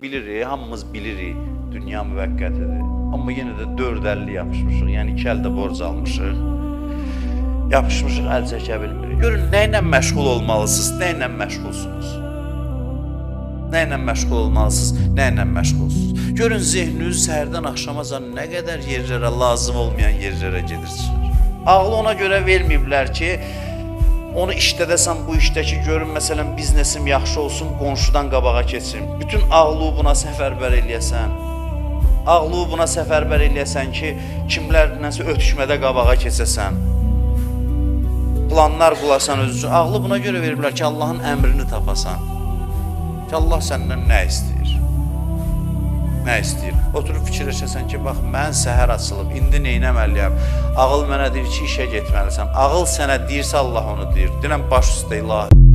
Bilirik, hamımız bilirik, dünya müvəqqətidir. Amma yenə də 4.50 yapışmışıq, yəni 2 əldə borc almışıq. Yapışmışıq, əl çəkə bilmirik. Görün, nə ilə məşğul olmalısınız, nə ilə məşğulsunuz? Nə ilə məşğul olmalısınız, nə ilə məşğulsunuz? Görün, zehniniz səhərdən axşamacan nə qədər yerlərə, lazım olmayan yerlərə gedir çıxır. Ağlı ona görə verməyiblər ki, onu işlədəsən bu işdəki görün, məsələn, biznesim yaxşı olsun, qonşudan qabağa keçim. Bütün ağlı buna səfərbər eləyəsən. Ağlı buna səfərbər eləyəsən ki, kimlərlənsə ötüşmədə qabağa keçəsən. Planlar qulasan öz üçün. Ağlı buna görə veriblər ki, Allahın əmrini tapasan. Ki, Allah səndən nə istəyir? Nə istəyir? Oturub fikirləşəsən ki, bax, mən səhər açılıb, indi nə etməliyəm? Ağıl mənə deyir ki, işə getməlisən. Ağıl sənə deyirsə, Allah onu deyir. Deyirəm, baş üstə ilahi.